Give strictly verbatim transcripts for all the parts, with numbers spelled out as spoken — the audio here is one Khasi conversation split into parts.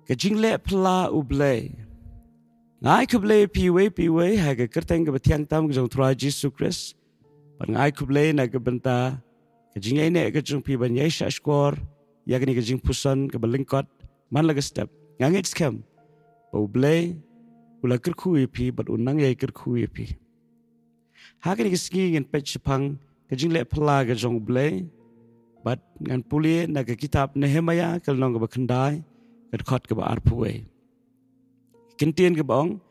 Ka jingleh phylla U Blei. Nga ai khublei ïa phi iwei pa iwei ha ka kyrteng kaba thiang tam ka jong U Trai Jisu Khrist. Bad nga ai khublei na ka bynta ka jingïaineh ka jong phi ban ïaishah shkor ïa kane ka jingpuson kaba lyngkot man la ka step. Nga ngeit skhem ba U Blei u la kyrkhu ïa phi bad un nang ïai kyrkhu ïa phi. Ha kane ka sngi ngin peit shaphang ka jingleh phylla ka jong U Blei. Bad ngan pule na ka kitab Nehemiah ka lynnong kaba khyndai, ka dkhot kaba arphew wei. Ka ktien kaba ong,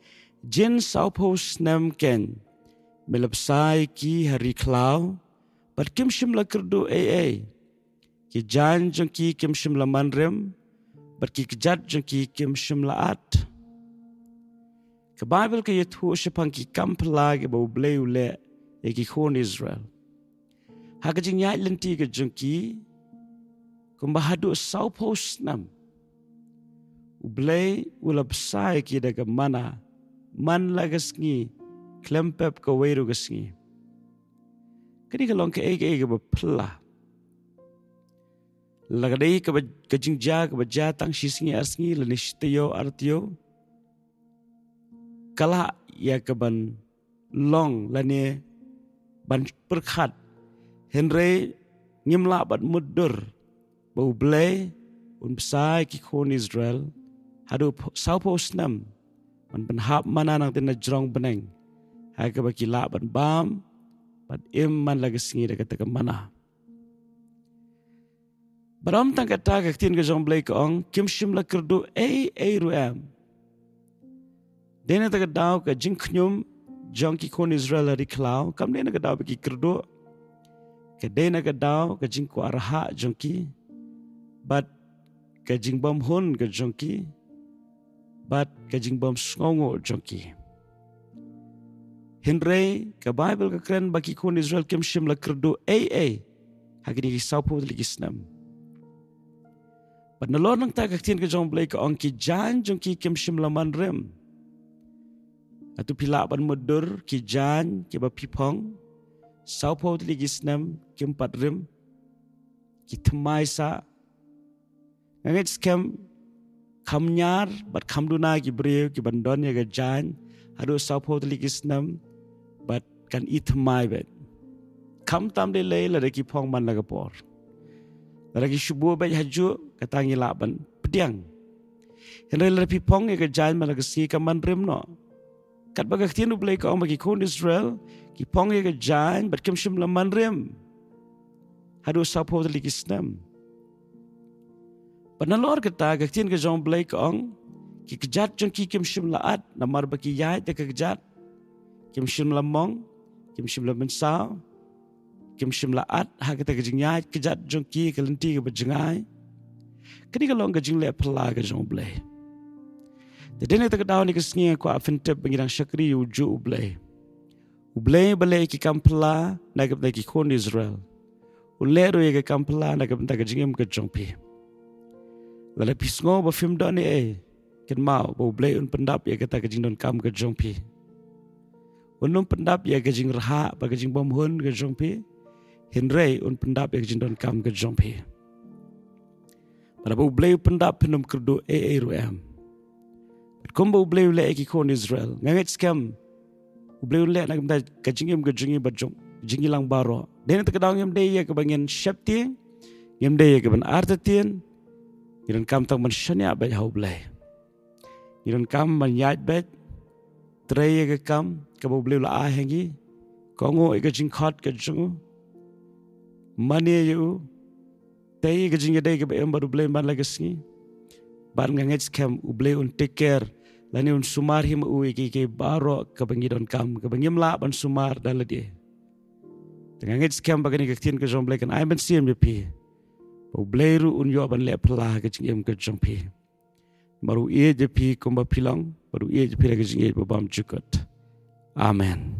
jin sawphew snem keiñ me la bsa ïa ki ha ri khlaw, bad kim shym la kyrduh ei ei. Ki jaiñ jong ki kim shym la man rim, bad ki kjat jong ki kim shym la at. Ka Baibl ka ïathuh shaphang ki kam phylla kiba U Blei u leh ïa ki khun Israel. Ha ka jingïaid lynti ka jong ki, kumba haduh sawphew snem, U Blei u la bsa ïa ki da ka manna man la ka sngi khlem pep kawei ruh ka sngi. Kane ka long kaei kaei kaba phylla. La ka dei kaba, ka jingjia kaba jia tang shi sngi ar sngi lane shi taïew ar taïew, ka lah ïa ka ban long lane ban pyrkhat. Hynrei ngim lah ban mutdur ba U Blei un bsa ïa ki khun Israel haduh ph-, sawphew snem ban pynhap manna nangta na jrong bneng, ha kaba ki lah ban bam bad im man la ka sngi da kata ka manna. Bad ym tang kata, ka ktien ka jong U Blei ka ong, kim shym la kyrduh ei ei ruh em. Dei na kata ka daw ka jingkhñium jong ki khun Israel ha ri khlaw kam dei na ka daw ba ki kyrduh. Ka dei na ka daw ka jingkwah rhah jong ki, bad ka jingbymhun ka jong ki, bad ka jingbymsngewnguh jong ki. Hynrei ka Baibl ka kren ba ki khun Israel kim shym la kyrduh ei ei ha kine ki sawphew tylli ki snem. Bad nalor nangta, ka ktien ka jong U Blei ka ong, ki jaiñ jong ki kim shym la man rim. Hato phi lah ban mutdur ki jaiñ kiba phi phong sawphew tylli ki snem kim pat rim? Ki thymmai sah. Nga ngeit skhem kham ñiar bad kham duna ki briew ki ban don ïa ka jaiñ haduh sawphew tylli ki snem bad kan i thymmai beit. Khamtam dei lei lada ki phong man la ka por. Lada ki shu buh beit ha juh, kata ngi lah ban pdiang. Hynrei lada phi phong ïa ka jaiñ man la ka sngi, ka man rim noh. Katba ka ktien U Blei ka ong ba ki khun Israel ki phong ïa ka jaiñ bad kim shym la man rim haduh sawphew tylli ki snem. Bad nalor kata, ka ktien ka jong U Blei ka ong, ki kjat jong ki kim shym la at, namar ba ki ïaid da ka kjat. Kim shym la mong, kim shym la mynsaw, kim shym la at ha kata ka jingïaid kjat jong ki ha ka lynti kaba jngai. Kane ka long ka jingleh phylla ka jong U Blei. Te dei na kata ka daw, ha kane ka sngi nga kwah phin tip ba ngi dang shakri ïa u juh U Blei. U Blei ba leh ïa ki kam phylla na ka bynta ki khun Israel, un leh ruh ïa ka kam phylla na ka bynta ka jingim ka jong phi. Lada phi sngew ba phim don ei ei, kynmaw ba U Blei un pyndap ïa kata ka jingdonkam ka jong phi. Un ym pyndap ïa ka jingrhah bad ka jingbymhun ka jong phi, hynrei un pyndap ïa ka jingdonkam ka jong phi. Bad haba U Blei u pyndap, phin ym kyrduh ei ei ruh em. Bad kumba U Blei u leh ïa ki khun Israel, nga ngeit skhem U Blei un leh na ka bynta ka jingim ka jong ngi bad jong, jong ngi lang baroh. Dei na kata ka daw ngim dei ïa kaba ngin sheptieng, ngim dei ïa kaban artatien. Ngi donkam tang ban shaniah beit ha U Blei. Ngi donkam ban ïaid beit, trei ïa ka kam kaba U Blei u la ai ha ngi, kohnguh ïa ka jingkhot ka jong u, mane ïa u, tei ïa ka jingïadei kaba im bad U Blei man la ka sngi. Bad nga ngeit skhem U Blei un take care lane un sumar hi ma u ïa kiei kiei baroh kaba ngi donkam, kaba ngim lah ban sumar da lade. Te nga ngeit skhem ba kane ka ktien ka jong U Blei kan ai mynsiem ïa phi, ba U Blei ruh un ïoh ban leh phylla ha ka jingim ka jong phi. Namar u ïeit ïa phi kumba phi long, bad u ïeit ïa phi da ka jingïeit ba bymjukut. Amen.